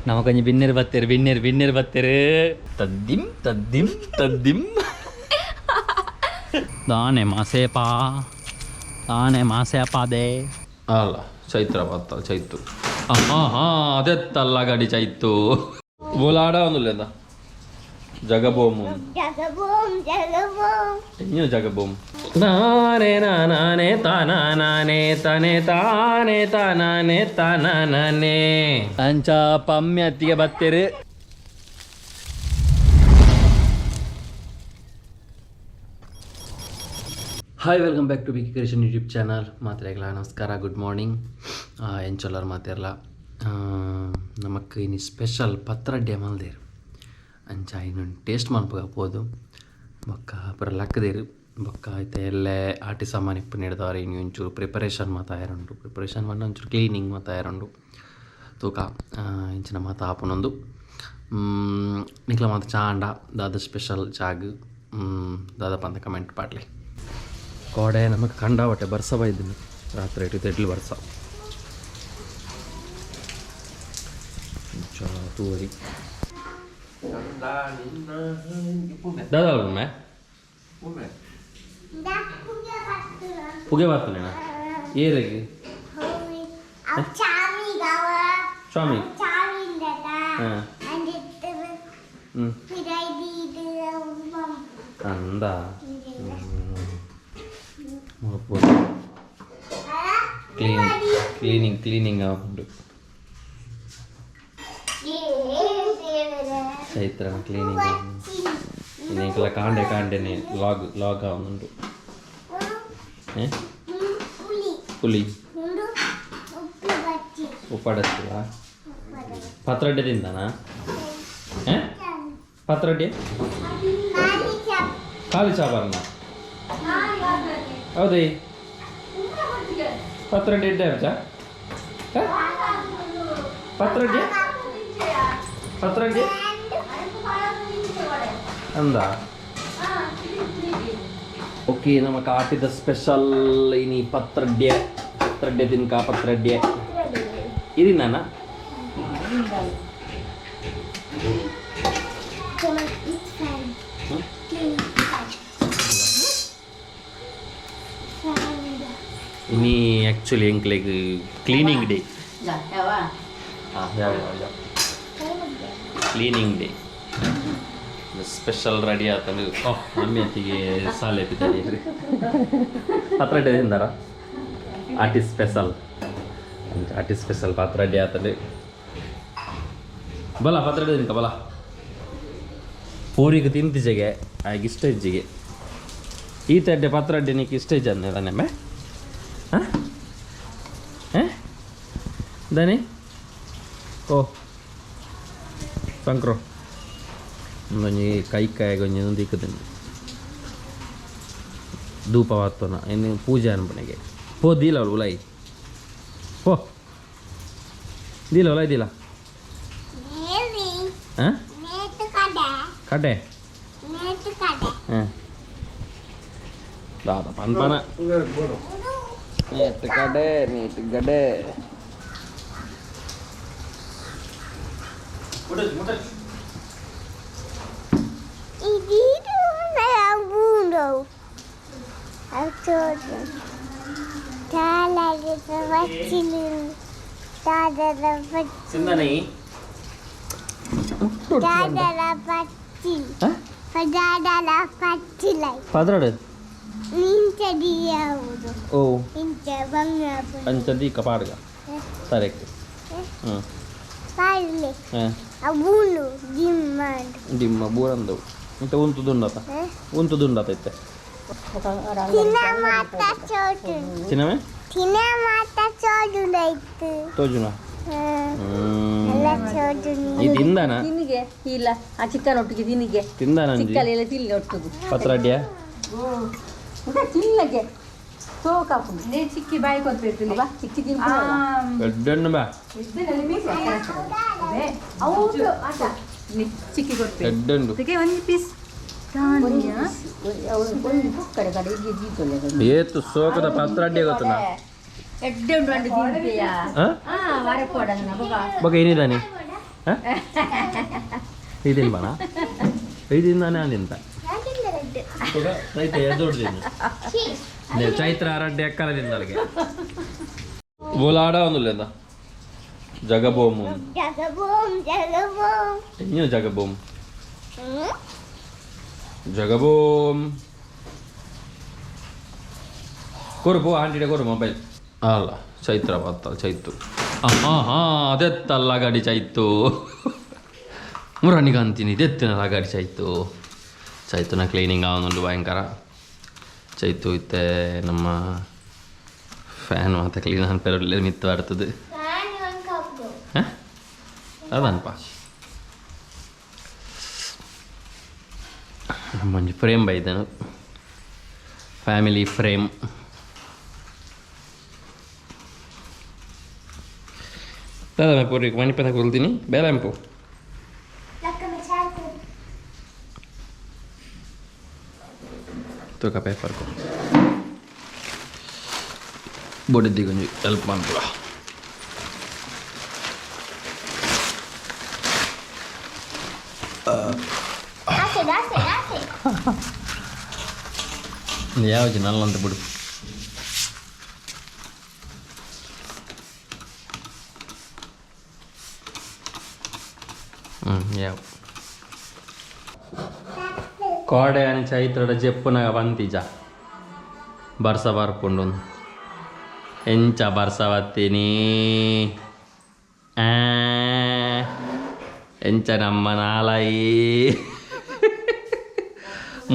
ನಮಕೊಂಜಿ ಬಿನ್ನೆರ್ ಬತ್ತೆರ್ ಬಿನ್ನೆರ್ ಬಿನ್ನೆರ್ ಬತ್ತೆರ್ ತದ್ದಿಂ ತದ್ದಿಂ ತದ್ದಿಂ ದಾನೆ ಮಾಸೇಪಾ ದಾನೆ ಮಾಸೇಪಾದೆ ಅಲ್ಲ ಚೈತ್ರ ಬತ್ತ ಚೈತು ಹಾ ಹಾ ಅದೆತ್ತಲ್ಲ ಗಡಿ ಚೈತು ಬೋಲಾಡ ಒಂದುಲ್ಲೇದ ಜಗಬೋಮು ಜಗಬೋಮ್ ಜಗಬೋಮ್ ಇನ್ನೂ ಜಗಬೋಮ್ ನಾನೇ ನಾನೇ ತಾನಾನೇ ತಾನೇ ತಾನೇ ತಾನಾನೇ ತಾನಾನೇ ಅಂಚ ಪಮ್ಮಿ ಅತ್ತಿಗೆ ಬತ್ತೆರು. Hi, welcome back to Biki creation YouTube channel. ಮಾತ್ರೆಗಳ ನಮಸ್ಕಾರ, ಗುಡ್ ಮಾರ್ನಿಂಗ್. ಎಂಚೊಲ್ಲರ್ ಮಾತೆರ್ಲ? ನಮಕ್ ಇನಿ ಸ್ಪೆಷಲ್ ಪತ್ರಡ್ಡೆ ಮಲ್ದೇರು. ಅಂಚ ಇನ್ನು ಟೇಸ್ಟ್ ಮನ್ಪುಗ ಪೋದು ಬೊಕ್ಕ ಪೂರ ಲಕ್ಕದೇರು. ಬೊಕ್ಕ ಐತೆ ಎಲ್ಲೆ ಆಟಿ ಸಾಮಾನು ಇಪ್ಪು ನೀಡ್ದವ್ರೆ. ಇನ್ನು ಒಂಚೂರು ಪ್ರಿಪರೇಷನ್ ಮಾತಾಯರುಂಡು. ಪ್ರಿಪರೇಷನ್ ಪಂಡ ಒಂಚೂರು ಕ್ಲೀನಿಂಗ್ ಮಾತಾಯರುಂಡು. ತೂಕ ಇಂಚಿನ ಮಾತ ಆಪುನೊಂದು ನಿಕ್ಲ ಮಾತ ಚಾಂಡ ದಾದ ಸ್ಪೆಷಲ್ ಚಾಗ್ ದಾದ ಪಂದ ಕಮೆಂಟ್ ಪಾಡ್ಲಿ. ಕೋಡೆ ನಮಗೆ ಕಂಡಾವಟ್ಟೆ ಬರ್ಸ ಬೈದಿನಿ. ರಾತ್ರಿ ಇಟ್ಟು ಎಡ್ಲು ಬರ್ಸ ಚಾ ತೂವರಿ ದಾದ ಒಮ್ಮೆ ಪುಗೆ ಬರ್ತನೇನಾ ಏರಿಗೆ? ಸ್ವಾಮಿ ಹಾಂ ಹ್ಞೂ ಅಂದ ಕ್ಲೀನಿಂಗ್ ಕ್ಲೀನಿಂಗ್ ಕ್ಲೀನಿಂಗ್ ಆಗುಂಡು. ಚೈತ್ರ ಕ್ಲೀನಿಂಗ್ ಇನ್ನೆಂಕಲ ಕಾಂಡೆ ಕಾಂಡೆನೆ ಲಾಗ್ ಲಾಗ್ ಆವೊಂದುಂಡು. ಪುಲಿ ಉಪ್ಪಾಡಸ್ತಿಲ್ಲ. ಪತ್ರೊಡ್ಡೆ ತಿಂದಾನ? ಪತ್ರೊಡ್ಡೆ ಖಾಲಿ ಚಾಬರ್ನ? ಹೌದೇ, ಪತ್ರೊಡ್ಡೆ ಇಡ್ಡೆ ಅರ್ಜ. ಪತ್ರೊಡ್ಡೆ ಪತ್ರೊಡ್ಡೆ ಅಂದ. ಓಕೆ, ನಮ್ಮ ಕಾಟಿದ ಸ್ಪೆಷಲ್ ಇನಿ ಪತ್ರಡ್ಡೆ. ಪತ್ರಡ್ಡೆ ತಿನ್ಕ. ಪತ್ರಡ್ಡೆ ಇದೀನ. ಇನಿ ಆ್ಯಕ್ಚುಲಿ ಎಂಕ್ಲೆಗ್ ಕ್ಲೀನಿಂಗ್ ಡೇ. ಹಾಂ, ಯಾವ ಯಾವ ಕ್ಲೀನಿಂಗ್ ಡೇ ಸ್ಪೆಷಲ್ ರೆಡಿ ಆತಂದು. ಓಹ್, ಮಮ್ಮಿ ಅತ್ತಿಗೆ ಸಾಲೆ ಪಿತರಿ ಪತ್ರಡ್ಡೆ ತಿಂದಾರ. ಆಟಿ ಸ್ಪೆಷಲ್, ಆಟಿ ಸ್ಪೆಷಲ್ ಪತ್ರಡ್ಡೆ ಆತಂದು. ಬಲ ಪತ್ರಡ್ಡೆ ತಿನ್ಕ ಬಲ. ಪೂರಿಗೆ ತಿಂತಿಜೆಗೆ ಆಗ ಇಷ್ಟ ಇಜ್ಜಿಗೆ ಈ ತಡ್ಡೆ ಪತ್ರಡ್ಡೆ. ನೀಕ್ ಇಷ್ಟ ಇಜ್ಜಂದೆ ನೆಮ್ಮೆ? ಹಾಂ ಹಾಂ ದಾನಿ ಓ ಸಂಕ್ರೋ ಒಂಜಿ ಕೈ ಕಾಯಿಗೆ ಒಂಜಿ ಒಂದು ಧೂಪ ವಾತ್ತೋನ ಇನ್ನು ಪೂಜೆ ಅನ್ಪಣೆಗೆ ಪೋ ದೀಲ ಅವಳು ಉಲಾಯಿ ಪೋ ದೀಲ ಉಲಾಯಿ ದೀಲ. ಹಾಂ ಕಡೆ ಹಾಂ ದಾದ ಪನ್ಪನ ನೀಟ್ ಕಡೆ ನೀಟ್ ಗಡೆ. ಚಿಂದನೆ ಪದ್ರಾಡು ಓ ಅಂಚದಿ ಕಪಾಡ್ಗ ಸರಿ. ಹ್ಞೂ ಡಿಮ್ಮ ಬೂರಂದವು ಮತ್ತೆ ಉಂತುದುಂಡತ ಉಂತುದುಂಡತ ಇತ್ತೆ. ತಿನ್ನಮೆ ತೋಜುನ ಈ ತಿಂದಾನ? ತಿನ್ನಿಗೆ ಇಲ್ಲ, ಆ ಚಿಕನ್ ಒಟ್ಟಿಗೆ ತಿನ್ನಿಗೆ. ತಿಂದಾನ? ಚಿಕ್ಕಲ್ ಎಲ್ಲ ತಿನ್ನಿ ಒಟ್ಟಿಗೆ. ಪತ್ರಡ್ಡಿಯ? ತಿನ್ನಗೆ ಸೋಕಾಪುಂಡು. ಚಿಕ್ಕಿ ಬಾಯಿ ಕೊತ್ಬೇಕು. ಬಾ ಚಿಕ್ಕಿ ತಿನ್ಕೊಂಡು. ಎಡ್ಡಣ್ಣು ಬಾ. ಹೌದು ಆಟ. ಚಿಕ್ಕಿ ಕೊಡ್ಬೇಕು. ಎಡ್ಡಂಡು. ಅದಕ್ಕೆ ಒಂದು ಪೀಸ್. ಕಡೆ ಕಡೆ ಜೀತೊಲೆ. ಏತು ಸೋಕದ ಪತ್ರಡ್ಡೆ ಗೊತ್ತನ? ಎಡ್ಡೆ ಉಂಟು ಅಂಡು ತಿನ್ಪಿಯಾ? ಹಾಂ. ಹಾ, ವಾರ ಕೊಡಂಗ ಬೊಕ. ಬೊಕ ಏನಿದಾನೆ? ಈ ತಿನ್ಬಾನ ಈ ತಿಂದಾನೆ ತಿಂತ ರೈತ ಎದುರ್ದಿನ ಚೈತ್ರ ರಡ್ಡೆ ಅಕ್ಕಲ ತಿಂದಲ್ಗೆ ಬೋಲಾಡ ಒಂದುಲ್ಲ ಜಗಬೋಮು. ಜಗಬೋಮ್ ಜಗಬೋಮ್. ಇನ್ನೂ ಜಗಬೋಮ್ ಜಗಬೋಮ್ ಕೊರು ಪೋ ಆಂಟಿಡೆ ಕೊರು ಮೊಬೈಲ್. ಅಲ್ಲ ಚೈತ್ರ ಬತ್ತಲ್ಲ ಚೈತು. ಹಾಂ ಹಾಂ ಅದೆತ್ತಲ್ಲ ಗಾಡಿ ಚೈತು ಮುರಣಿಗೆ ಅಂತೀನಿ ಇದೆತ್ತಿನಲ್ಲ ಗಾಡಿ ಚೈತು. ಚೈತುನ ಕ್ಲೀನಿಂಗ್ ಆವೊಂದುಂಡು ಭಯಂಕರ ಚೈತು. ಇತ್ತೆ ನಮ್ಮ ಫ್ಯಾನ್ ಮಾತ ಕ್ಲೀನ್ ಅನ್ಪೆರೊಡ್ಲೆ ಮಿತ್ತು ಬರ್ತದೆ. ಹಾಂ ಅದನ್ಪ ನಮ್ಮೊಂಜಿ ಫ್ರೇಮ್ ಬೈದನು ಫ್ಯಾಮಿಲಿ ಫ್ರೇಮ್. ದಾದ ಪೂರಿ ಮಣಿಪದ ಕೊಲ್ತೀನಿ ಬೇಲೆಂಪು. ತೂಕ ಪೇಪರ್ ಕೊ ಬೊಡಿದ್ದಿ ಕೊಂಜಿ ಹೆಲ್ಪ್ ಮನ್ಪುಲ. ಆಸೆ ಆಸೆ ಆಸೆ. ಯಾವ್ಜಿ ನಲ್ಲಂತ ಬಿಡು. ಹ್ಞೂ ಯಾವ ಕೋಡೆ అని ಚೈತ್ರಡ ಜೆಪ್ಪುನಗ ಬಂತಿಜ ಬರ್ಸ ಬರ್ಪುಂಡು. ಎಂಚ ಬರ್ಸ ಬತ್ತೀನಿ ಆ, ಎಂಚ ನಮ್ಮ ನಾಲಾಯಿ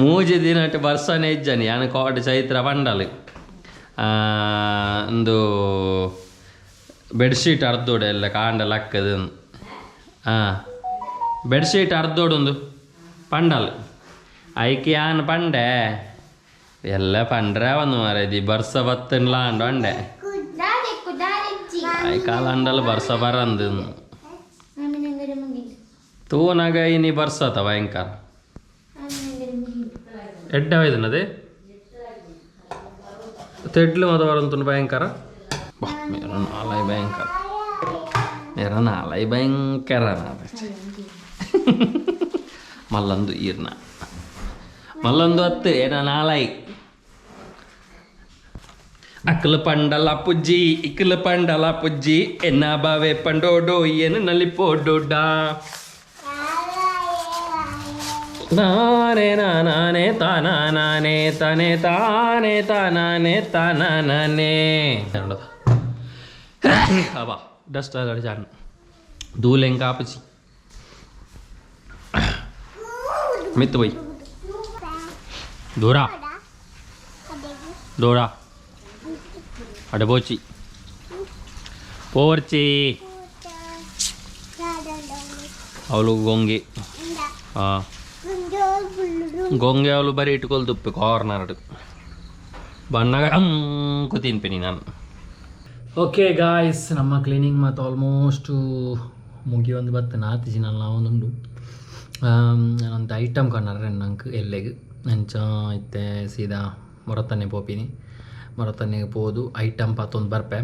ಮೂಜಿ ದಿನಟ್ ಬರ್ಸನೆ ಇಜ್ಜನಿ. ಯಾನ್ ಕೋಡೆ ಚೈತ್ರ ಪಂಡಲ್ ಒಂದು ಬೆಡ್ಶೀಟ್ ಅರ್ದೋಡು ಎಲ್ಲ ಕಾಂಡ ಲಕ್ಕದು. ಹಾಂ ಬೆಡ್ಶೀಟ್ ಅರ್ದೋಡೊಂದು ಪಂಡಲ್ ಐಕ್ ಯಾನ್ ಪಂಡೆ ಎಲ್ಲ ಪಂಡ್ರೆ ಒಂದು ಮಾರೇದಿ ಬರ್ಸ ಬತ್ತನ್ಲ ಅಂಡು ಅಂಡೆ. ಐಕಾಲ ಅಂಡಲ್ ಬರ್ಸ ಬರಂದು ತೂನಗ ಇನಿ ಬರ್ಸತ ಭಯಂಕರ ಎಡ್ಡೆ ಹೋಯ್ದನದೇ ತೆಡ್ಲು ಮತ ಬರಂತುಂಡು ಭಯಂಕರ. ಬಾ ಮೇರ ನಾಲೈ ಭಯಂಕರ ಮೇರ ನಾಲೈ ಭಯಂಕರ ಮಲ್ಲಂದು ಈರ್ನ ಮಲ್ಲೊಂದು ಅತ್ತು ಏನ ನಾಲೈ ಅಕ್ಕಲ ಪಂಡಲ ಪುಜ್ಜಿ ಇಕ್ಕಲ ಪಂಡಲ ಪುಜ್ಜಿ ಎನ್ನ ಬಾವೆ ಪಂಡೋಡೋ ಏನು ನಲಿಪೋಡೋಡ ನಾನೇ ನಾನೇ ತಾನಾನೇ ತಾನೇ ತಾನೇ ತಾನಾನೇ ತಾನಾನೇ. ಅಬ್ಬಾ ಡಸ್ಟ್ ಜಾನ್ ಧೂಳೆಂಕ ಆಪುಜಿ ಮಿತ್ತು ಬೈ ದೂರ ದೂರ ಅಡಬೋಚಿ ಪೋರ್ಚಿ ಅವಳು ಗೊಂಗೆ ಹಾಂ ಗೊಂಗೆ ಅವಳು ಬರೀ ಇಟ್ಕೊಳ್ದುಪ್ಪೆ ಕಾರ್ನರ್ ಬಣ್ಣಗ ಅಂಕು ತಿನ್ಪೇನಿ ನಾನು. ಓಕೆ ಗಾಯ್ಸ್, ನಮ್ಮ ಕ್ಲೀನಿಂಗ್ ಮತ್ತು ಆಲ್ಮೋಸ್ಟು ಮುಗಿಯೊಂದು ಬತ್ತು ನಾತಿಜಿ ನನ್ನ ಒಂದುಂಡು ನಾನೊಂದು ಐಟಮ್ ಕಣ್ಣಾರೆ ನಂಗೆ ಎಲ್ಲೆಗ್ ಅಂಚ ಇತ್ತೆ ಸೀದಾ ಮೊರತನ್ನೆ ಪೋಪಿನಿ. ಮೊರತನ್ನೆಗೆ ಪೋದು ಐಟಮ್ ಪತ್ತೊಂದು ಬರ್ಪೆ.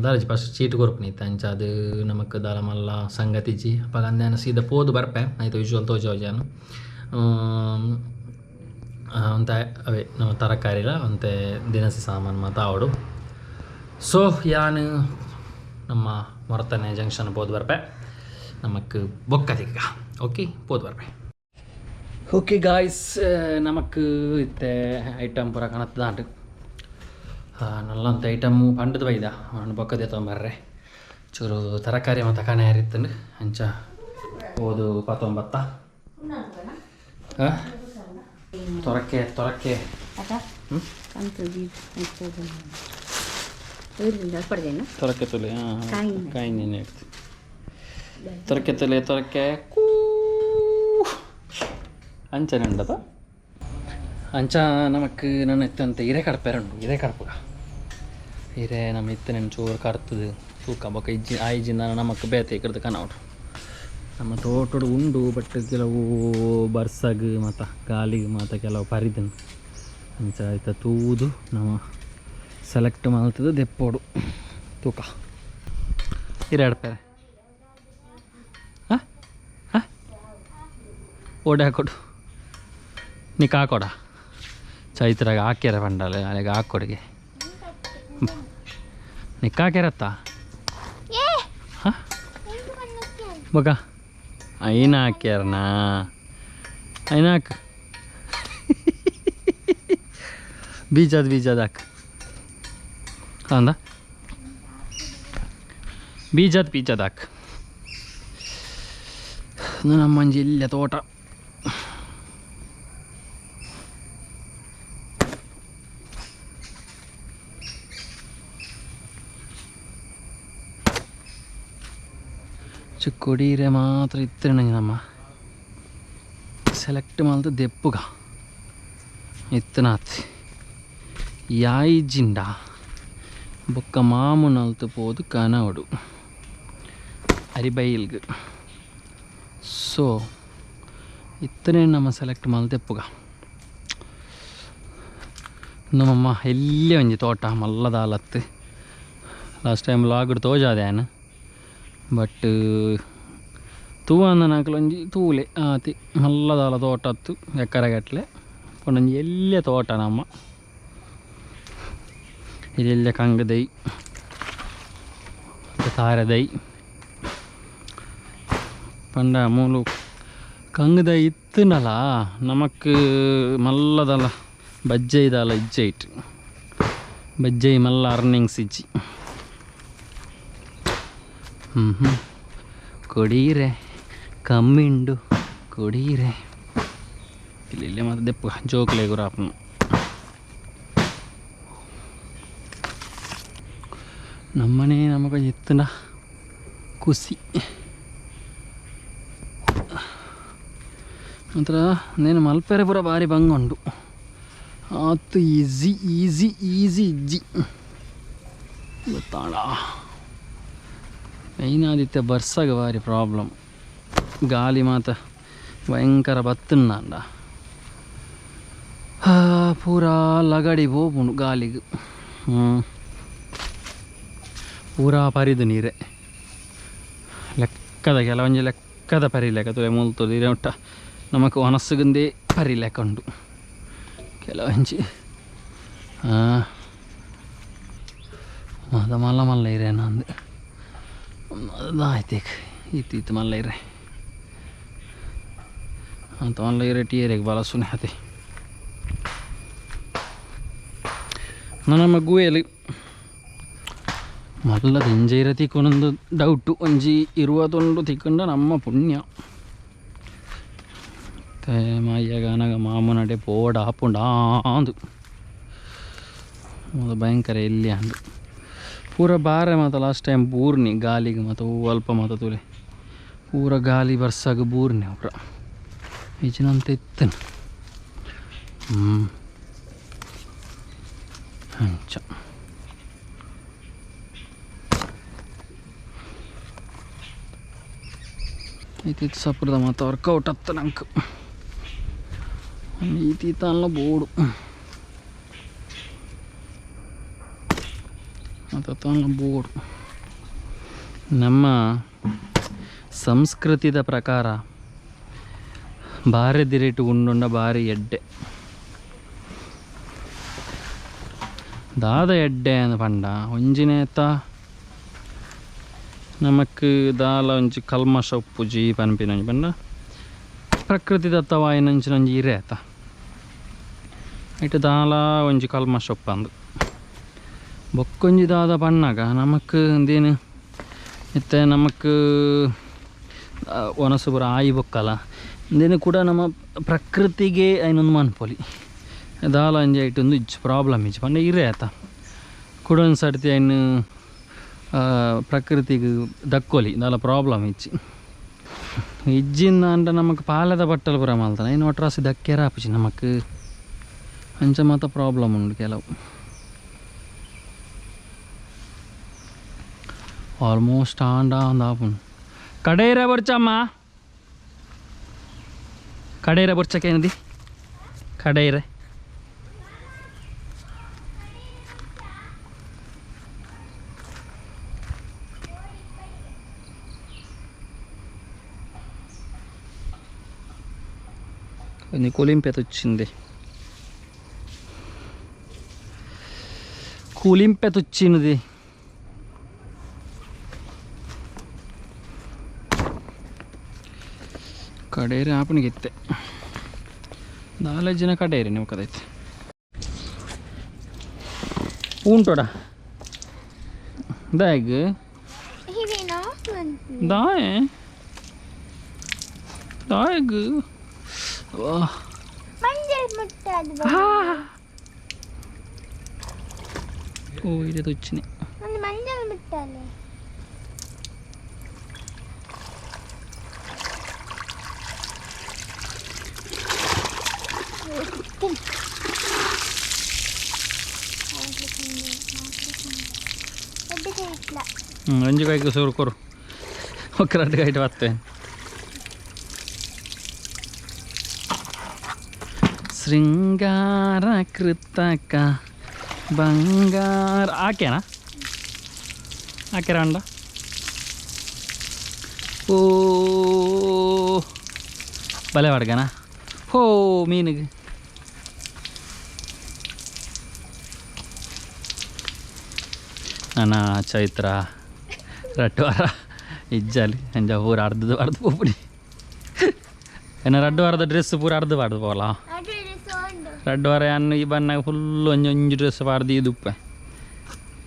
ದಾರಜಿ ಫಸ್ಟ್ ಚೀಟ್ ಕೊರ್ಪುನಿ ಇತ್ತೆ ಅಂಚ ಅದು ನಮಕ್ ದಾಲ ಮಲ್ಲ ಸಂಗತಿಜಿ ಅಪಗ ಅಂದೆ ಸೀದಾ ಪೋದು ಬರ್ಪೆ. ಆಯ್ತು ಯೂಶುವಲ್ ತೋಜೋಜಾನು ಒಂತೆ ಅವೇ ನಮ್ಮ ತರಕಾರಿಲ ಒಂತೆ ದಿನಸಿ ಸಾಮಾನು ಮಾತ ಆವಡು. ಸೊ ಯಾನ್ ನಮ್ಮ ಮೊರತನೆ ಜಂಕ್ಷನ್ ಪೋದು ಬರ್ಪೆ ನಮಕ್ ಬೊಕ್ಕದಿಕ್ಕ. ಓಕೆ ಪೋದು ಬರ್ಪೆ. ಓಕೆ ಗಾಯ್ಸ್, ನಮಕ್ ಇತ್ತೆ ಐಟಮ್ ಪೂರ ಕಣತ್ತದಾಂಡ್ ನಲ್ಲಂತ ಐಟಮು ಪಂಡದ ಬೈದ ಅವನು ಬೊಕ್ಕದೆ ತೊಗೊಂಬರ್ರೆ ಚೂರು ತರಕಾರಿ ಮತ್ತು ಕಣ ಯಾರಿತ್ತಂಡು ಅಂಚ ಓದು ಪತ್ತೊಂಬತ್ತ ತೊರಕೆ ತೊರಕೆ. ತೊರಕೆ ತುಲೆ ಕಾಯಿ ನೀನು ತೊರಕೆ ತುಲೆ ತೊರಕೆ ಕೂ ಅಂಚನೆ ಉಂಡದ ಅಂಚ ನಮಕ್ ನನ್ನ ಇತ್ತಂತೆ ಇರೆ ಕಡಪೆರುಂಡು ಇರೆ ಕಡಪುಗ ಇರೆ ನಮ್ಮ ಇತ್ತನೆ ಚೂರು ಕರ್ತದು ತೂಕ ಬೊಕ ಇಜ್ಜಿ ಆಯ್ಜಿಂದ ನಮಕ್ ಬೇತೆ ಇಕ್ಕಡ್ದು ಕನೌಡು ನಮ್ಮ ತೋಟಡು ಉಂಡು. ಬಟ್ ಕೆಲವು ಬರ್ಸಗ್ ಮತ ಗಾಲಿಗೆ ಮಾತ ಕೆಲವು ಪರಿದನ್ ಅಂಚ ಆಯ್ತ ತೂದು ನಮ್ಮ ಸೆಲೆಕ್ಟ್ ಮಲ್ತದು ದೆಪ್ಪೋಡು ತೂಕ. ಇರೆ ಅಡ್ಪೆರೆ. ಓಡೆ ಹಾಕೊಡು ನಿಕ್ ಹಾಕೊಡ ಚೈತ್ರಾಗ ಹಾಕ್ಯಾರ ಪಂಡಾಲೆ ಅಲ್ಲಿಗೆ ಹಾಕೊಡಿಗೆ ನಿಕ್ ಹಾಕ್ಯಾರತ್ತ ಹಾಂ ಬೊಕ ಐನ ಹಾಕ್ಯಾರನಾ ಐನ ಹಾಕು ಬೀಜದ ಬೀಜದ ಹಾಕು ಅಂದ ಬೀಜದ ಬೀಜದ ಹಾಕು ನಮ್ಮ ಇಲ್ಲ ತೋಟ ಕೊಡೀರೆ ಮಾತ್ರ ಇತ್ತರಣೆ ನಮ್ಮ ಸೆಲೆಕ್ಟ್ ಮಾಲ್ತ ದೆಪ್ಪುಗ ಇತ್ತನಾತ್ ಯಾಯಿಜಿಂಡ ಬೊಕ್ಕ ಮಾಮುನಲ್ತು ಪೋದು ಕನವಡು ಅರಿಬೈಲ್ಗ್ ಸೊ ಇತ್ತನೇ ನಮ್ಮ ಸೆಲೆಕ್ಟ್ ಮಲ್ತೆಪ್ಪುಗ ನಮ್ಮಮ್ಮ ಎಲ್ಲೇ ಒಂಜಿ ತೋಟ ಮಲ್ಲದಾಲತ್ತು ಲಾಸ್ಟ್ ಟೈಮ್ ಲಾಗ್ಡ್ ತೋಜಾದೆ ಆನ್ ಬಟ್ ತೂವಂದನಾಕಲು ಒಂಜಿ ತೂಲೆ ಆತಿ ಮಲ್ಲದಾಲ ತೋಟ ಅತ್ತು ಎಕ್ಕರೆಗಟ್ಲೆ ಪಂಡೊಂಜಿ ಎಲ್ಲೇ ತೋಟ ನಮ್ಮ ಇದೆಲ್ಲ ಕಂಗದೈ ತಾರದೈ ಪಂಡ ಮೂಲು ಕಂಗದ ಇತ್ತುನಲ ನಮಕ್ ಮಲ್ಲದಲ್ಲ ಬಜ್ಜೈದಲ್ಲ ಇಜ್ಜೆ ಇಟ್ಟು ಬಜ್ಜೈ ಮಲ್ಲ ಅರ್ನಿಂಗ್ಸ್ ಇಜ್ಜಿ ಹ್ಞೂ ಹ್ಞೂ ಕೊಡೀರೆ ಕಮ್ಮಿಂಡು ಕೊಡೀರೆ ಇಲ್ಲಿ ಇಲ್ಲೇ ಮತ್ತೆ ದೆಪ್ಪು ಜೋಕ್ಲೆ ಗುರಾಪನು ನಮ್ಮನೆ ನಮಗೊಂಜಿ ಇತ್ತುಂಡ ಖುಷಿ ನಂತರ ನೇನು ಮಲ್ಪೆರೆ ಪೂರ ಭಾರಿ ಬಂಗ ಉಂಡು ಆತು ಈಸಿ ಈಸಿ ಈಸಿ ಇಜ್ಜಿ ಗೊತ್ತಾಡ ಮೈನಾದಿತ್ಯ ಬರ್ಸಾಗ ಭಾರಿ ಪ್ರಾಬ್ಲಮ್ ಗಾಲಿ ಮಾತ ಭಯಂಕರ ಬತ್ತುಂಡ ಪೂರಾ ಲಗಡಿ ಪೋಪುಂಡು ಗಾಲಿಗೆ ಪೂರಾ ಪರಿದು ನೀರೆ ಲೆಕ್ಕದ ಕೆಲವೊಂಜಿ ಲೆಕ್ಕದ ಪರಿಲೆಕ್ಕ ತುಲೆ ಮುಲ್ತೊದು ಇರೆ ಉಂಟ ನಮಕ್ ಒನಸ್ಸುಗುಂದೇ ಪರಿಲೆಕ್ಕ ಉಂಡು ಕೆಲವೊಂಜಿ ಅದ ಮಲ್ಲ ಮಲ್ಲ ಇರೆ ನಂದು ಆಯ್ತು ಇತ್ತು ಇತ್ತು ಮಲ್ಲ ಇರೆ ಅಂತ ಮಲ್ಲ ಇರೆ ಟೀರೆಗ್ ಬಲಸುನೆ ಅತೆ ನಮ್ಮ ಗುವೆಲಿ ಮಲ್ಲ ದಿಂಜೈರ ತಿಕ್ಕೊಂದು ಡೌಟು ಒಂಜಿ ಇರುವದೊಂಡು ತಿಕ್ಕೊಂಡ ನಮ್ಮ ಪುಣ್ಯ ಮಾಯ್ಯಗಾನಗ ಮಾಮುನಡೆ ಪೋಡ ಆಪುಂಡ ಆಂದು ಅದು ಭಯಂಕರ ಎಲ್ಲಿ ಅಂದು ಪೂರ ಬಾರೆ ಮಾತ ಲಾಸ್ಟ್ ಟೈಮ್ ಬೂರ್ನಿ ಗಾಲಿಗೆ ಮಾತ ಅಲ್ಪ ಮಾತ ತುಲೆ ಪೂರ ಗಾಲಿ ಬರ್ಸಾಗ ಬೂರ್ನಿ ಪೂರ ಈಚಿನಂತ ಇತ್ತನು ಅಂಚ ಇತ್ತಿತ್ತು ಸಪ್ರದ ಮಾತ ವರ್ಕೌಟ್ ಅತ್ತ ನಂಗೆ ಈತೀತ ಬೋಡು ಅತ್ತ ಬೋಡು ನಮ್ಮ ಸಂಸ್ಕೃತಿದ ಪ್ರಕಾರ ಬಾರೆ ದಿರೇಟು ಉಂಡುಂಡ ಬಾರಿ ಎಡ್ಡೆ ದಾದ ಎಡ್ಡೆ ಅಂದ್ ಪಂಡ ಒಂಜಿನೇತ ನಮಕ್ ದಾಲ ಒಂಜಿ ಕಲ್ಮಶ ಉಪ್ಪುಜಿ ಪನ್ಪಿನಂಜಿ ಪಂಡ ಪ್ರಕೃತಿ ದತ್ತವಾಯಿನಂಚಿನಂಜಿ ಇರೆ ಆತ ಇಟ್ಟು ದಾಲ ಒಂಜಿ ಕಲ್ಮಶ ಉಪ್ಪಂದು ಬೊಕ್ಕೊಂಜಿ ದಾದ ಪಣ್ಣಾಗ ನಮಕ್ ಇಂದೇನು ಇತ್ತೆ ನಮಕ್ ಒನಸು ಪೂರ ಆಯಿ ಬೊಕ್ಕಲ ಇಂದೇನು ಕೂಡ ನಮ್ಮ ಪ್ರಕೃತಿಗೆ ಐನೊಂದು ಮನ್ಪೊಲಿ ದಾಲ ಒಂಜಿ ಐಟ್ ಒಂದು ಇಜ್ಜಿ ಪ್ರಾಬ್ಲಮ್ ಇಜ್ಜಿ ಪಂಡ ಇರೆ ಆತ ಕೂಡ ಒಂದು ಸರ್ತಿ ಐನು ಪ್ರಕೃತಿಗೆ ದಕ್ಕೊಲಿ ದಾಲ ಪ್ರಾಬ್ಲಮ್ ಇಜ್ಜಿ ಇಜ್ಜಿಂದ ಅಂಡ ನಮಕ್ ಪಾಲದ ಬಟ್ಟಲು ಪೂರ ಮಲ್ತಾನೆ ಐನು ಒಟ್ರಾಸಿ ದಕ್ಕೆರ ಆಪುಜಿ ನಮಕ್ ಅಂಚ ಮಾತ ಪ್ರಾಬ್ಲಮ್ ಉಂಡು ಕೆಲವು ಆಲ್ಮೋಸ್ಟ್ ಆಂಡ ಅಂದ ಆಪುಂಡು ಕಡೇರ ಬೊರ್ಚಮ್ಮ ಕಡೇರ ಬೊರ್ಚಕೇನದಿ ಕಡೇರೆ ಒಂಜಿ ಕೊಲಿಂಪೆ ತುಚ್ಚಿಂದೆ ಕೂಲಿಂಪೆ ತುಚ್ಚಿನದಿ ಕಡೇರಿ ಆಪಣಿಗಿತ್ತೆ ನಾಲ್ಕು ಜನ ಕಡೇರಿ ನೀವು ಕದೈತೆ ಉಂಟೋಡ ದಾಗ್ ದಾಯೆ ದಾಯಗ್ ಓ ಇದೆ ತುಚ್ಚಿನಿ ಮಂಜಲ್ ಮುಟ್ಟಾಲೆ ಒಂಜಿ ಕೈಗೆ ಸೂರು ಕೊರು ಒಕ್ಕರಡ್ಡು ಕೈಟ್ ಬತ್ತೆ ಶೃಂಗಾರ ಕೃತಕ ಬಂಗಾರ ಆಕೆನಾ ಆಕೆರ ಅಂಡ ಓ ಬಲೆ ಬಡ್ಗನಾ ಹೋ ಮೀನಿಗೆ ನನ್ನ ಚೈತ್ರ ರಡ್ಡು ವಾರ ಇಜ್ಜಾಲಿ ಅಂಜ ಪೂರ ಅರ್ಧದ ಅರ್ಧ ಪೋಪುಡಿ ಏನ ರಡ್ಡು ವಾರದ ಡ್ರೆಸ್ ಪೂರ ಅರ್ಧ ಪಾಡ್ದು ಪೋಲ ರಡ್ಡು ವಾರ ಅನ್ನು ಈ ಬನ್ನಾಗ ಫುಲ್ ಒಂಜಿ ಒಂಜಿ ಡ್ರೆಸ್ ಪಾಡ್ದು ಇದುಪ್ಪೆ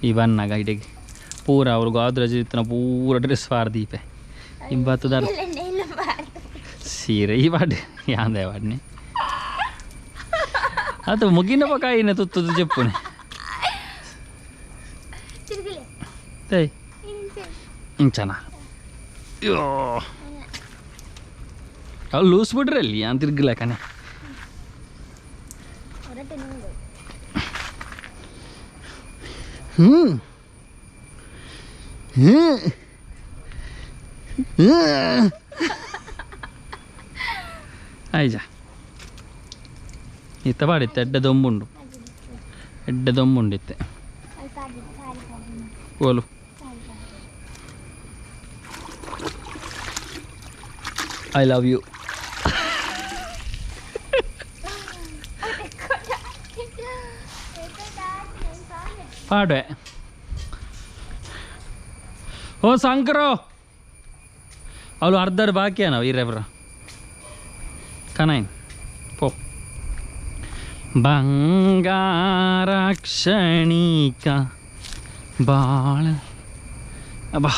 ಈ ಬನ್ನಾಗ ಇಡೆಗೆ ಪೂರ ಅವ್ರು ಗಾದ್ರಜ್ ಇತ್ತನ ಪೂರ ಡ್ರೆಸ್ ಪಾಡ್ದು ಈಪೆ ಇಂಬತ್ತದ ಸೀರೆ ಈ ಪಾಡ್ ಯಾಂದೆ ಪಾಡ್ನಿ ಅದು ಮುಗಿನ ಪಕಾಯಿನ ತುತ್ತದು ಚೆಪ್ಪುನೆ ತೈ ಇಂಚನ ಅಯ್ಯೋ ಅವು ಲೂಸ್ ಬಿಡ್ರಿ ಅಲ್ಲಿ ಅಂತ ತಿರ್ಗಲಕನೆ ಹ್ಞೂ ಹ್ಞೂ ಹ್ಞೂ ಆಯ್ಜ ಇತ್ತ ಪಾಡಿತ್ತೆ ಎಡ್ಡೆ ದೊಂಬುಂಡು ಎಡ್ಡೆ ದೊಂಬುಂಡಿತ್ತೆ ಓಲು I love you. ಪಾಡುವೆ ಓ ಶಂಕರೋ ಅವಳು ಅರ್ಧರ್ ಬಾಕಿ ನಾವು ಈರೇಬ್ರ ಕನೈನ್ ಪೋ ಬಂಗಾರ ಕ್ಷಣಿಕ ಬಾಳ ಅಬ್ಬಾ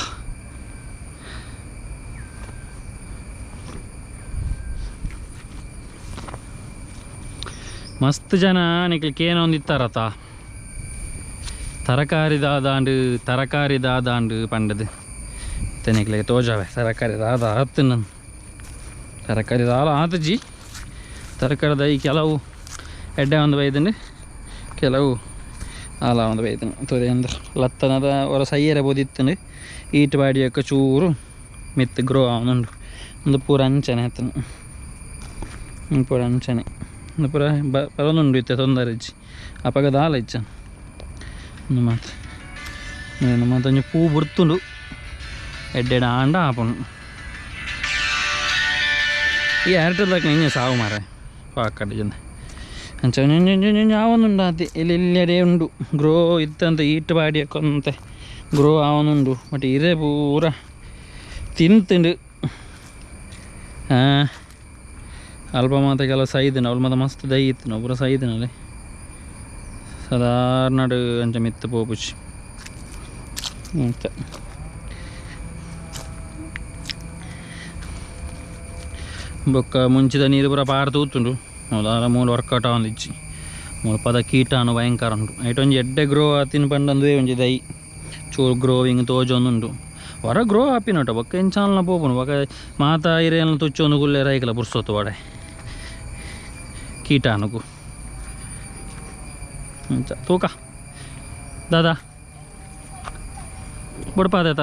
ಮಸ್ತ್ ಜನ ನಿಕ್ಲ್ ಕೇನೊಂದಿತ್ತಾರತ ತರಕಾರಿ ದಾದಾಂಡು ತರಕಾರಿ ದಾದಾಂಡು ಪಂಡದು ಇತ್ತೆ ತೋಜಾವೆ ತರಕಾರಿ ದಾದ ಆತು ನನ್ ತರಕಾರಿ ದಾಲ ಆತಜಿ ತರಕಾರಿ ದೈ ಕೆಲವು ಎಡ್ಡೆ ಒಂದು ಬೈದಂಡು ಕೆಲವು ಆಲ ಒಂದು ಬೈದನು ತೋದೆ ಅಂದ್ರೆ ಲತ್ತನದ ಹೊರ ಸೈಯರೆ ಬೋದಿತ್ತಂಡು ಈಟ್ ಬಾಡಿಯಕ್ಕ ಚೂರು ಮಿತ್ತು ಗ್ರೋ ಆವನುಂಡು ಒಂದು ಪೂರ ಅಂಚನೆ ಆತನು ಪೂರ ಅಂಚನೆ ಒಂದು ಪೂರ ಬರೋನುಂಡು ಇತ್ತೆ ತೊಂದರೆ ಇಜ್ಜಿ ಅಪಗ ದಾಲ ಇಜ್ಜ ಒಂದು ಮಾತು ಮಾತು ಒಂಜಿ ಪೂ ಬುಡ್ತುಂಡು ಎಡ್ಡೆಡ್ ಆಂಡ ಆಪುಂಡು ಈ ಏರ್ಟೆಲ್ ದಾಕ ಇಂಜ ಸಾವು ಮಾರೆ ಪಾಕಡೆ ಜನ ಅಂಚ ಆವೊಂದುಂಡು ಅದೇ ಇಲ್ಲಿ ಇಲ್ಲೆಡೆ ಉಂಡು ಗ್ರೋ ಇತ್ತಂತ ಈಟ್ ಬಾಡಿಯಕ್ಕಂತೆ ಗ್ರೋ ಆವೊಂದುಂಡು ಬಟ್ ಇರೆ ಪೂರ ತಿಂತುಂಡು ಹಾಂ ಅಲ್ಪ ಮಾತ ಕೆಲವು ಸೈದಿನ ಅವಳು ಮಾತ ಮಸ್ತ್ ದೈ ಇತ್ತು ಪೂರ ಸೈದಿನಲ್ಲಿ ಸಾಧಾರಣ ಅಂಚ ಮಿತ್ತು ಪೋಪುಚಿ ಅಂಚ ಬೊಕ್ಕ ಮುಂಚಿದ ನೀರು ಪೂರ ಪಾರ್ ತೂತುಂಡು ಹೌದಾ ಮೂಲು ವರ್ಕೌಟ್ ಆವೊಂದಿಜ್ಜಿ ಮೂಲು ಪದ ಕೀಟಾನು ಭಯಂಕರ ಉಂಟು ಐಟ್ ಒಂಜಿ ಎಡ್ಡೆ ಗ್ರೋ ಆತಿನ ಪಂಡಂದುವೇ ಒಂಜಿ ದೈ ಚೂರು ಗ್ರೋವಿಂಗ್ ತೋಜೊಂದುಂಡು ಹೊರ ಗ್ರೋ ಆಪಿನೋಟ ಬೊಕ್ಕ ಇಂಚಾಲ್ನ ಪೋಪುಂಡು ಬೊಕ್ಕ ಮಾತ ಇರೇನ ತುಚ್ಚೊಂದು ಗುಲ್ಲೆ ರೈಕಲ ಪುರ್ಸೊತ್ತು ವಡೆ ಕೀಟಾನುಗು ಅಂಚ ತೂಕ ದಾದಾ ಬುಡ್ಪಾದೇತ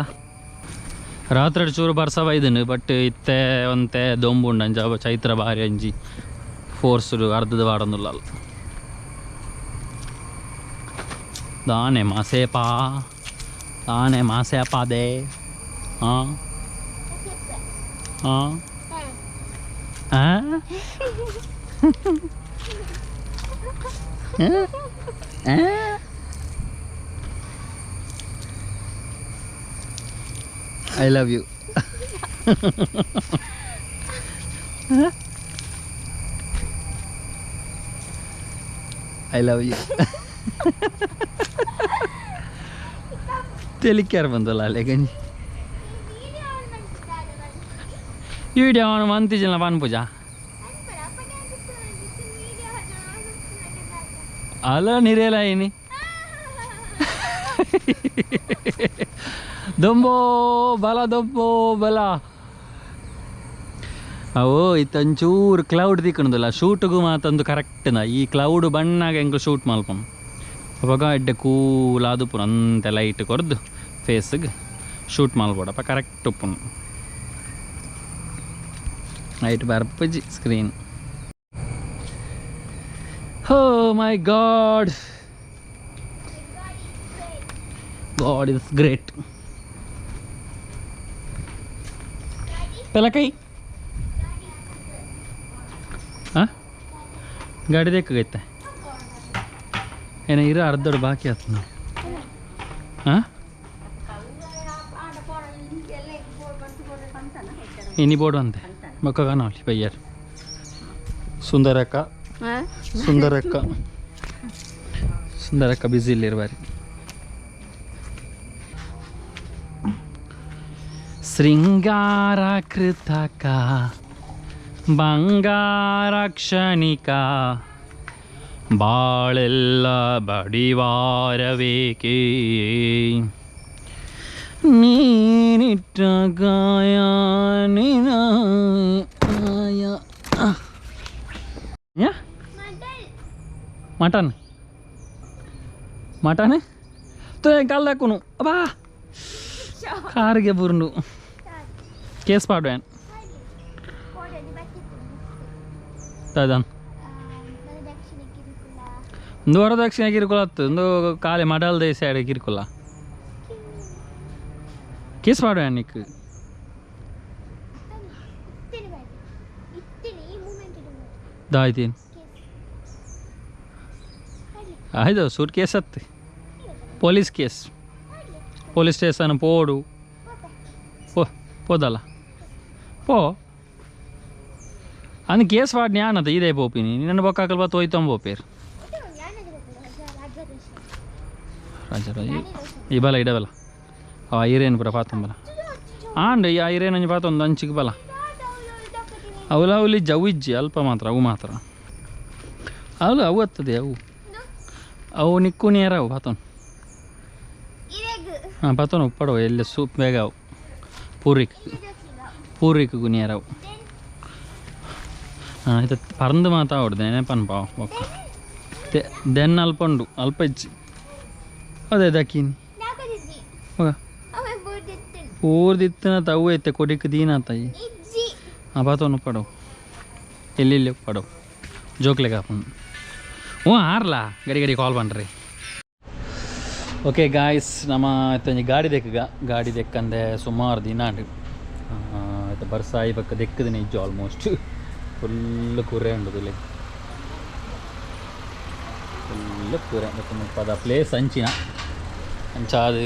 ರಾತ್ರಿ ಚೂರು ಬರ್ಸ ಬೈದನು ಬಟ್ ಇತ್ತೆ ಒಂತೆ ದೊಂಬುಂಡು ಅಂಚ ಚೈತ್ರ ಬಾರಿ ಅಂಜಿ ಫೋರ್ಸ್ ಅರ್ಧದ ವಾಡೊಂದುಲ್ಲ ದಾನೆ ಮಾಸೇಪಾ ದಾನೆ ಮಾಸೇಪಾದೆ ಹಾಂ ಹಾಂ ಹಾಂ I love you. I love you. ತೆಲಿಕ್ಯಾರ ಬಂದಲ್ಲ ಅಲ್ಲೇ ಗಂಜಿ ವಿಡಿಯೋ ಅವನು ಮಂತಿಜನ ಪನ್ಪುಜ ಅಲ್ಲ ನಿರೇಲ ಇನಿ ದೊಂಬೋ ಬಲ ದೊಂಬೋ ಬಲ. ಅವು ಇತ್ತೊಂಚೂರು ಕ್ಲೌಡ್ ತಿಕ್ಕಣದಲ್ಲ ಶೂಟ್ಗೂ ಮಾತೊಂದು ಕರೆಕ್ಟ್ನ ಈ ಕ್ಲೌಡ್ ಬಣ್ಣಾಗ ಎಂಕ್ ಶೂಟ್ ಮಲ್ಪಂ ಅವಾಗ ಎಡ್ಡೆ ಕೂಲ್ ಆದುಪ್ಪುನು ಅಂತೆ ಲೈಟ್ ಕೊರ್ದು ಫೇಸ್ಗೆ ಶೂಟ್ ಮಲ್ಬೋಡಪ್ಪ ಕರೆಕ್ಟ್ ಉಪ್ಪುನು ಲೈಟ್ ಬರ್ಪುಜಿ screen. Oh my God, God is great. ಪೆಲಕೈ ಹಾಂ ಗಾಡಿ ದೇಕಾಗೈತೆ ಏನ ಇರೋ ಅರ್ಧಡ್ ಬಾಕಿ ಆತು ಹಾಂ ಇನಿ ಬೋರ್ಡ್ ಅಂತೆ ಬೊಕ್ಕ ಕಾಣವಲ್ಲಿ ಬಯ್ಯರ್ ಸುಂದರಕ್ಕ ಸುಂದರಕ್ಕ ಸುಂದರಕ್ಕ ಬ್ಯುಸಿ ಇಲ್ಲಿರು ಬಾರಿ. ಶೃಂಗಾರ ಕೃತಕ ಬಂಗಾರ ಕ್ಷಣಿಕ ಬಾಳೆಲ್ಲ ಬಡಿವಾರಬೇಕೇ ನೀನಿಟ್ಟ ಗಾಯ ನಿನಾಯ. ಮಟನ್ ಮಟನ್ ಕಾಲ್ ದಾಕುನು ಅಬ್ಬಾ ಕಾರ್ಗೆ ಬುರುಂಡು ಕೇಸ್ ಪಾಡ್ವೇನ್ ತದನ್ ಒಂದು ವರದಕ್ಷಿಣೆ ಕಿರುಕುಳ ಹತ್ತು ಒಂದು ಕಾಲಿ ಮಡಲ್ ದೇಶ ಕಿರುಕುಳ ಕೇಸ್ ಪಾಡ್ವೇನ್ ನಿಕ್ ದಾಯ್ತೀನಿ ಆಯ್ತು ಸೂಟ್ ಕೇಸ್ ಹತ್ತು ಪೊಲೀಸ್ ಕೇಸ್ ಪೊಲೀಸ್ ಸ್ಟೇಷನ್ ಪೋಡು ಪೋ ಪೋದಲ್ಲ ಪೋ ಅಂದ್ ಕೇಸ್ ವಾಡ್ ಜ್ಞಾನದ ಇದೇ ಪೋಪಿನಿ ನಿನ್ನ ಬೊಕ್ಕಾಕಲ್ ಬತ್ತು ಹೋಯ್ತು ಪೋಪೇರು ರಾಜ ರಾಜ ಈ ಬಲ ಇಡಬಲ ಆ ಐರೇನು ಪೂರ ಪಾತಂಬಲ ಆಂಡ್ ಈ ಐರೇನು ಒಂಜಿ ಪಾತೊಂದು ಅಂಚಿಗೆ ಬಲ ಅವಲ ಅವಲಿ ಜವು ಇಜ್ಜಿ ಅಲ್ಪ ಮಾತ್ರ ಅವು ಮಾತ್ರ ಅವಲು ಅವು ಹತ್ತದೆ ಅವು ಅವು ನಿಕ್ಕು ನೇರ ಅವು ಪಾತೊನ್ ಹಾಂ ಪಾತೊನ್ ಉಪ್ಪಡವು ಎಲ್ಲ ಸೂಪ್ ಬೇಗ ಅವು ಪೂರಿಕ್ ಪೂರಿಕ್ ನೇರ ಅವು ಹಾಂ ಇದು ಪರಂದು ಮಾತಾ ಹೊಡ್ದು ನೆನಪನ್ ಪಾವ ಒಕ್ಕ ದೆನ್ ಅಲ್ಪ ಉಂಡು ಅಲ್ಪ ಇಜ್ಜಿ ಅದೇ ದಕ್ಕಿನಿ ಹೋಗ ಪೂರ್ದಿತ್ತಿನ ತವು ಐತೆ ಕೊಡಿಕ್ ದೀನ ತಾಯಿ ಹಾಂ ಪಾತೊನ್ ಉಪ್ಪಡವು ಎಲ್ಲಿ ಇಲ್ಲಿ ಉಪ್ಪಡವು ಜೋಕ್ಲೆ ಕಾಪುಂಡು ಹ್ಞೂ ಆರ್ಲಾ ಗಡಿ ಗಡಿ ಕಾಲ್ ಪನ್ರಿ. ಓಕೆ ಗಾಯ್ಸ್ ನಮ್ಮ ಇತ್ತೊಂಜಿ ಗಾಡಿ ದೆಕ್ಕಗ ಗಾಡಿ ದೆಕ್ಕಂದೆ ಸುಮಾರು ದಿನ ಆಯ್ತು ಬರ್ಸಾಯಿ ಬಕ್ಕ ದೆಕ್ಕದಿನ ಇಜ್ಜು ಆಲ್ಮೋಸ್ಟ್ ಫುಲ್ ಕುರೆ ಉಂಡು ಫುಲ್ ಕುರೆ ಬೊಕ್ಕ ಮುಲ್ಪದ ಪ್ಲೇಸ್ ಅಂಚಿನ ಅಂಚಾದ್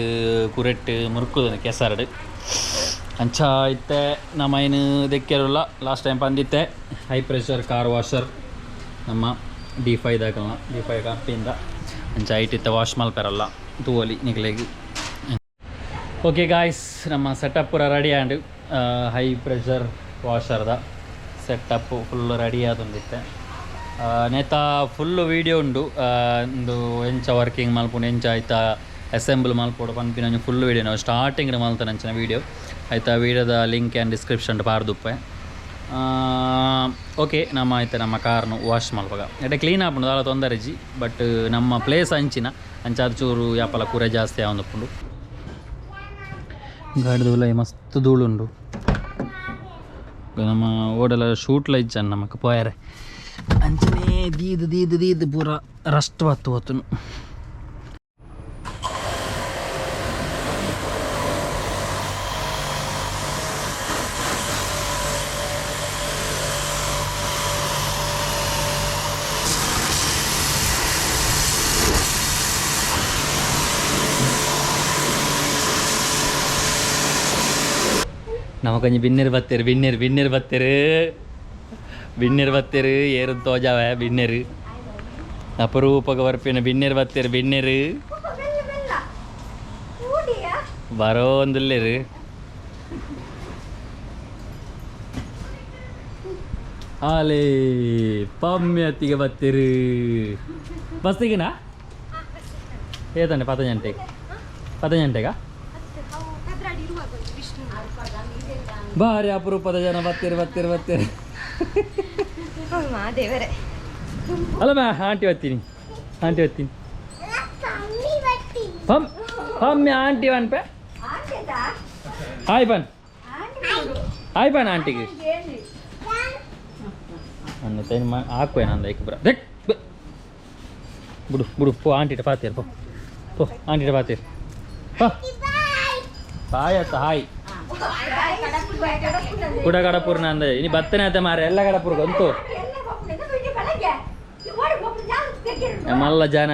ಕುರೆಟ್ ಮುರುಕುದನ ಕೆಸರಡ್ ಅಂಚ ಇತ್ತೆ ನಮ್ಮ ಐನು ದೆಕ್ಕೆರುಲ್ಲ ಲಾಸ್ಟ್ ಟೈಮ್ ಪಂದಿತ್ತೆ ಹೈ ಪ್ರೆಷರ್ ಕಾರ್ ವಾಷರ್ ನಮ್ಮ ಡಿ ಫೈ ದಾಕಲ್ನ ಡಿ ಫೈ ಕಂಪ್ನಿಯಿಂದ ಅಂಚ ಐಟ್ ಇತ್ತೆ ವಾಶ್ ಮಲ್ಪೆರಲ್ಲ ತೂವಲಿ ನಿಕ್ಲೆಗ್. ಓಕೆ ಗಾಯ್ಸ್ ನಮ್ಮ ಸೆಟಪ್ ಪೂರ ರೆಡಿ ಆಂಡ್ ಹೈ ಪ್ರೆಷರ್ ವಾಷರ್ದ ಸೆಟಪ್ ಫುಲ್ ರೆಡಿ ಆದೊಂದಿತ್ತೆ ನೇತ ಫುಲ್ ವೀಡಿಯೋ ಉಂಡು ಒಂದು ಎಂಚ ವರ್ಕಿಂಗ್ ಮಲ್ಪುಂಡು ಎಂಚ ಆಯ್ತಾ ಅಸೆಂಬ್ಲ್ ಮಲ್ಪೊಡು ಪನ್ಪಿನ ಒಂಜಿ ಫುಲ್ ವೀಡಿಯೋ ನಾವು ಸ್ಟಾರ್ಟಿಂಗ್ ಮಲ್ತನ ಅಂಚಿನ ವೀಡಿಯೋ ಆಯ್ತಾ ವೀಡಿಯೋದ ಲಿಂಕ್ ಆ್ಯಂಡ್ ಡಿಸ್ಕ್ರಿಪ್ಷನ್ ಪಾರ್ದುಪ್ಪೆ. ಓಕೆ ನಮ್ಮ ಆಯ್ತು ನಮ್ಮ ಕಾರ್ನು ವಾಶ್ ಮಲ್ಪಗ ಎಡ್ಡೆ ಕ್ಲೀನ್ ಆಪುಂಡು ದಾಲ ತೊಂದರೆ ಇಜ್ಜಿ ಬಟ್ ನಮ್ಮ ಪ್ಲೇಸ್ ಅಂಚಿನ ಅಂಚಾದ ಚೂರು ಯಾಪಲ ಕೂರೆ ಜಾಸ್ತಿ ಆವೊಂದುಪ್ಪುಂಡು ಗಾಡಿದ ಉಲಯಿ ಮಸ್ತ್ ಧೂಳುಂಡು ನಮ್ಮ ಓಡಲ ಶೂಟ್ಲ ಇಜ್ಜನ್ ನಮಕ್ ಪೋಯರೆ ಅಂಚನೆ ದೀದ್ ದೀದ್ ದೀದ್ ಪೂರ ರಸ್ಟ್ ಬತ್ತು ಹೋತುನು. ನಮಕೊಂಜಿ ಬಿನ್ನೆರ್ ಬತ್ತೆರ್ ಬಿನ್ನೆರ್ ಬಿನ್ನೆರ್ ಬತ್ತೆರ್ ಬಿನ್ನೆರ್ ಬತ್ತೆರ್ ಏರು ತೋಜಾವೆ ಬಿನ್ನೆರ್ ಅಪರೂಪಗ ಬರ್ಪಿನ ಬಿನ್ನೆರ್ ಬತ್ತೆರ್ ಬಿನ್ನೆರ್ ಬರೋಂದುಲ್ಲೆರ್. ಆಲೇ ಪಮ್ಮೆ ಅತ್ತಿಗೆ ಬತ್ತೆರ್ ಬಸ್ತಿಗೆನಾ ಏತಂಡೆ ಪತಂಜಂಟೆಗೆ ಪತಂಜಂಟೆಗ ಭಾರಿ ಅಪರೂಪದ ಜನ ಬತ್ತೀರಿ ಬತ್ತೀರಿ ಬತ್ತೀರಿ. ದೇವರೇ. ಅಲ್ಲ ಮ್ಯಾ ಆಂಟಿ ಬತ್ತೀನಿ ಆಂಟಿ ಬತ್ತೀನಿ ಪಮ್ ಪಮ್ಮೆ ಆಂಟಿ ವನ್ಪೆ ಹಾಯ್ ಪನ್ ಹಾಯ್ ಪನ್ ಆಂಟಿಗೆ ಅನ್ನ ತೈನ್ ಮಾ ಹಾಕುವೆ ನಂದ ಐಕ್ ಬರ ದೆಕ್ ಬುಡು ಬುಡು ಪೋ ಆಂಟಿಟ ಪಾತೇರು ಪೋ ಪೋ ಆಂಟಿಟ ಪಾತೇರು ಪೋ ಬಾಯ್ ಆತ ಹಾಯ್ ಕುಡ ಕಡಪುರ್ನ ಅಂದ ಇನಿ ಬತ್ತನೆ ಆತ ಮಾರೆ ಎಲ್ಲ ಕಡಪುರ್ಗ ಅಂತು ಮಲ್ಲ ಜನ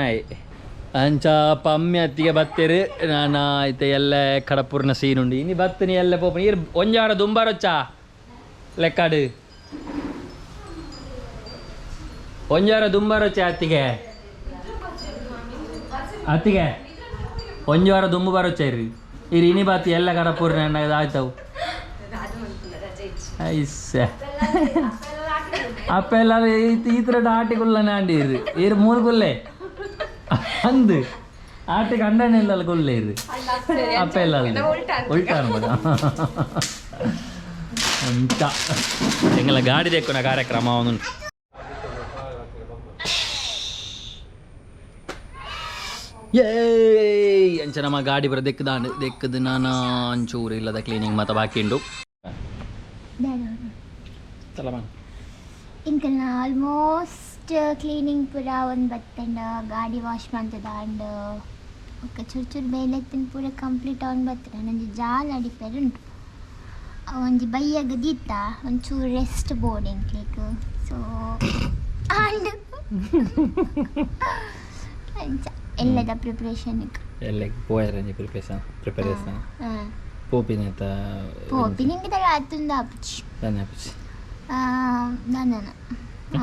ಅಂಚ ಪಮ್ಮೆ ಅತ್ತಿಗೆ ಬತ್ತೆರು ನಾನ ಐತೆ ಎಲ್ಲ ಕಡಪುರ್ನ ಸೀನ್ ಉಂಡು ಇನಿ ಬತ್ತನಿ ಎಲ್ಲ ಪೋಪ ನೀರು ಒಂಜಾರ ದುಂಬಾರೊಚ್ಚ ಲೆಕ್ಕಾಡು ಒಂಜಾರ ದುಂಬಾರೊಚ್ಚ ಅತ್ತಿಗೆ ಅತ್ತಿಗೆ ಒಂಜಾರ ದುಂಬು ಬರೋಚ್ಚ ಇರಿ ಇರಿ ಇನಿ ಬಾತಿ ಎಲ್ಲ ಕಡಪುರ್ನ ಆಯ್ತವು ಐಸೆ ಅಪ್ಪೆಲ್ಲ ಈ ಥರ ಆಟಿ ಗುಲ್ಲನೆ ಆಂಡಿ ಇರು ಇರು ಮೂರು ಗುಲ್ಲೆ ಅಂದು ಆಟಿ ಕಂಡನೆ ಇಲ್ಲ ಗುಲ್ಲೆ ಇರು ಅಪ್ಪೆಲ್ಲ ಉಲ್ಟಾ ಅನ್ಬೋದ ಅಂತ ಎಂಗಲ ಗಾಡಿ ದೆಕ್ಕುನ ಕಾರ್ಯಕ್ರಮ ಒಂದು ಏಯ್ ಅಂಚ ನಮ್ಮ ಗಾಡಿ ಬರ ದೆಕ್ಕದಾಂಡ್ ದೆಕ್ಕದು ನಾನಾ ಅಂಚೂರು ಇಲ್ಲದ ಕ್ಲೀನಿಂಗ್ ಮಾತ ಬಾಕಿ ಉಂಡು ತಲಮಾನ್ ಇಂಕಲ್ನ ಆಲ್ಮೋಸ್ಟ್ ಕ್ಲೀನಿಂಗ್ ಪೂರ ಒಂದು ಬತ್ತಂಡ ಗಾಡಿ ವಾಶ್ ಮಂತದಾಂಡ್ ಬೊಕ್ಕ ಚೂರು ಚೂರು ಬೇಲೆತ್ತಿನ ಪೂರ ಕಂಪ್ಲೀಟ್ ಅವನ್ ಬತ್ತಂಡ ಒಂಜಿ ಜಾಲ್ ಅಡಿಪೆರ್ ಉಂಟು. ಒಂಜಿ ಬಯ್ಯಗ್ ದೀತ ಒಂಚೂರು ರೆಸ್ಟ್ ಬೋರ್ಡ್ ಎಂಕ್ಲೆಗ್ ಸೊ ಆಂಡ್ ಅಂಚ ಎಲ್ಲದ ಪ್ರಿಪ್ರೇಷನ್. ಎಲ್ಲ ಪೋಯರಂಜಿ ಪ್ರಿಪೇಷನ್ ಪ್ರಿಪರೇಷನ್ ಪೋಪಿನ ಪೋಪಿ ನಿಂಗೆ ಆತುಂದ ಆಪುಜಿ. ದಾನೆ ಆಪುಜಿ? ದಾನ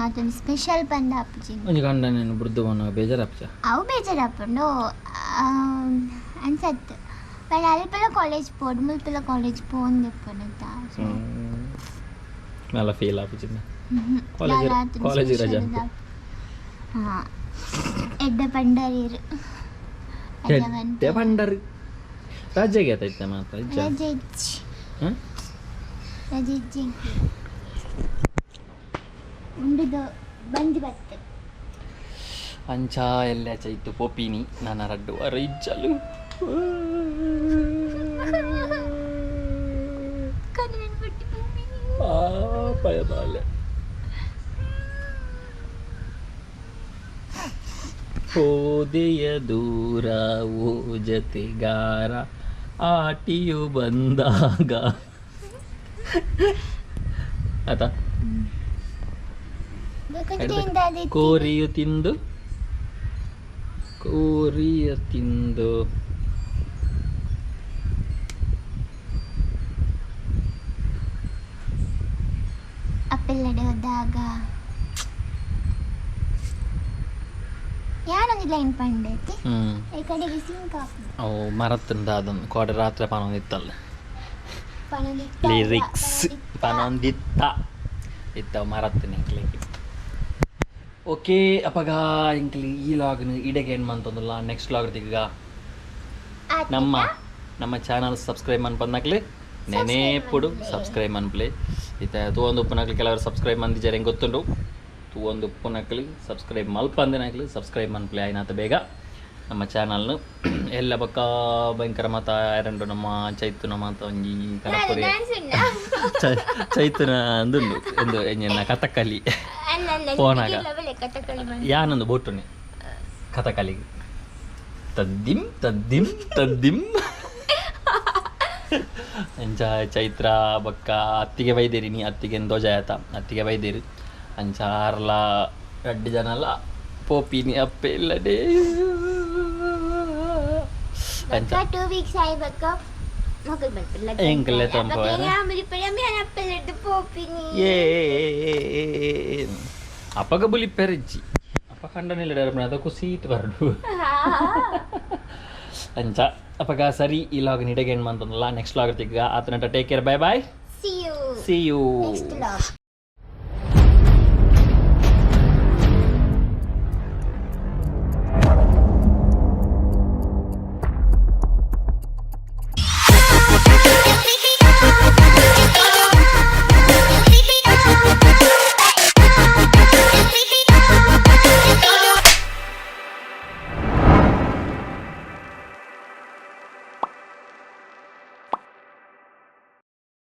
ಆತೊಂದು ಸ್ಪೆಷಲ್ ಪಂದ ಆಪುಜಿ. ಒಂಜಿ ಕಂಡನೇನು ಬುಡ್ದು ಪೋನ ಬೇಜಾರಾಪುಜ? ಅವು ಬೇಜಾರಾಪುಂಡು ಅನ್ಸತ್ತು ಬಟ್ ಅಲ್ಪಲ ಕಾಲೇಜ್ ಪೋಡು ಮುಲ್ಪಲ ಕಾಲೇಜ್ ಪೋಂದಿಪ್ಪುನಂತ. ಮಲ್ಲ ಫೀಲ್ ಆಪುಜಿ ಕಾಲೇಜ್ ಕಾಲೇಜ್ ರಜೆ ಅನ್ಪು. ಹಾಂ ಎಡ್ಡೆ ಪಂಡರೀರು. ಎಡ್ಡೆ ಪಂಡರು ರಜೆಗೆ ಆತೈತೆ ಮಾತ್ರ ಇಜ್ಜ? ರಜೆ ಇಜ್ಜಿ. ಹ್ಮ್? ರಜೆ ಇಜ್ಜಿ ಉಂಡುದು ಬಂದು ಬತ್ತು. ಅಂಚ ಎಲ್ಲ ಚೈತು ಪೋಪಿನಿ ನನ್ನ ರಡ್ಡು ವಾರ ಇಜ್ಜಲು. ಪಯಬಾಲೆ ಹೋದೆಯ ದೂರ ಓ ಜತೆಗಾರ ಆಟಿಯು ಬಂದಾಗ ಆತ ಕೋರಿಯು ತಿಂದು ಕೋರಿಯ ತಿಂದು ಅಪ್ಪೆಲ್ಲಡೆ ಹೋದಾಗ ಯಾನೊಂದು ಲೈನ್ ಪಂಡೈತಿ ಈ ಕಡೆಗೆ ಸಿಂಕ್ ಅವು ಮರತ್ತಿಂದ ಅದೊಂದು ಕೋಡೆ ರಾತ್ರಿ ಪನೊಂದಿತ್ತಲ್ಲ ಲಿರಿಕ್ಸ್ ಪನೊಂದಿತ್ತ ಇತ್ತವು ಮರತ್ತಿನ ಎಂಕ್ಲೆಗ್. ಓಕೆ ಅಪಗ ಎಂಕ್ಲಿ ಈ ಲಾಗ್ನ ಇಡೆಗೆ ಏನು ಮಂತೊಂದುಲ್ಲ ನೆಕ್ಸ್ಟ್ ಲಾಗ್ ತಿಕ್ಕ ನಮ್ಮ ನಮ್ಮ ಚಾನಲ್ ಸಬ್ಸ್ಕ್ರೈಬ್ ಮನ್ಪಂದಾಕ್ಲಿ ನೆನೇಪುಡು ಸಬ್ಸ್ಕ್ರೈಬ್ ಮನ್ಪ್ಲೆ ಇತ್ತ ತೂವೊಂದು ಉಪ್ಪುನಕ್ಲಿ ಕೆಲವರು ಸಬ್ಸ್ಕ್ರೈಬ್ ಮಂದಿಜಾರೆ ಹೆಂಗೆ ಗೊತ್ತುಂಡು ತೂವೊಂದು ಉಪ್ಪುನಕ್ಲಿ ಸಬ್ಸ್ಕ್ರೈಬ್ ಮಲ್ಪಂದಿನಕ್ಲಿ ಸಬ್ಸ್ಕ್ರೈಬ್ ಮನ್ಪ್ಲೆ ಆಯ್ನಾತ ಬೇಗ ನಮ್ಮ ಚಾನಲ್ನು ಎಲ್ಲ ಬೊಕ್ಕ ಭಯಂಕರ ಮಾತ ಎರಡು ನಮ್ಮ ಚೈತುನ ಮಾತ ಒಂಜಿ ಕಡಪುರಿ ಚೈತುನ ಅಂದುಂಡು ಎಂದು ಎಂಜಿನ ಕಥಕ್ಕಲಿ ಪೋನಾಗ ಯಾನೊಂದು ಬೋಟುನೆ ಕಥಕಲಿಗೆ ತದ್ದಿಂ ತದ್ದಿಂ ತದ್ದಿಂ ಅಂಚ ಚೈತ್ರ ಬೊಕ್ಕ ಅತ್ತಿಗೆ ಬೈದೇರಿ ನೀ ಅತ್ತಿಗೆ ದೋಜಾಯತ ಅತ್ತಿಗೆ ಬೈದೇರಿ ಅಂಚ ಆರ್ಲ ರಡ್ಡು ಜನಲ ಪೋಪಿನಿ ಅಪ್ಪೆ ಇಲ್ಲಡೆ ಅಂಚ 2 ವೀಕ್ಸ್ ಆಯ್ಬೇಕ ಮೊಗಲ್ ಬರ್ಪಿಲ್ಲ. ಎಂಕಲೆ ತಂಪು. ಪೋಪಿನಿ. ಏ ಅಪಗ ಬುಲಿ ಪೆರಿಜ್ಜಿ ಅಪ್ಪ ಕಂಡನಿಲ್ಲ ಅದ ಕುಸೀಟ್ ಬರಡು ಅಂಚ. ಅಪಗ ಸರಿ, ಈ ಲಾಗ್ ನಿಡಗೇನು ಮಂತಂದಲ್ಲ, ನೆಕ್ಸ್ಟ್ ಲಾಗ್ ತಿಕ್ಕ ಆತನಟ. Take care, bye bye. See you. See you. Next vlog.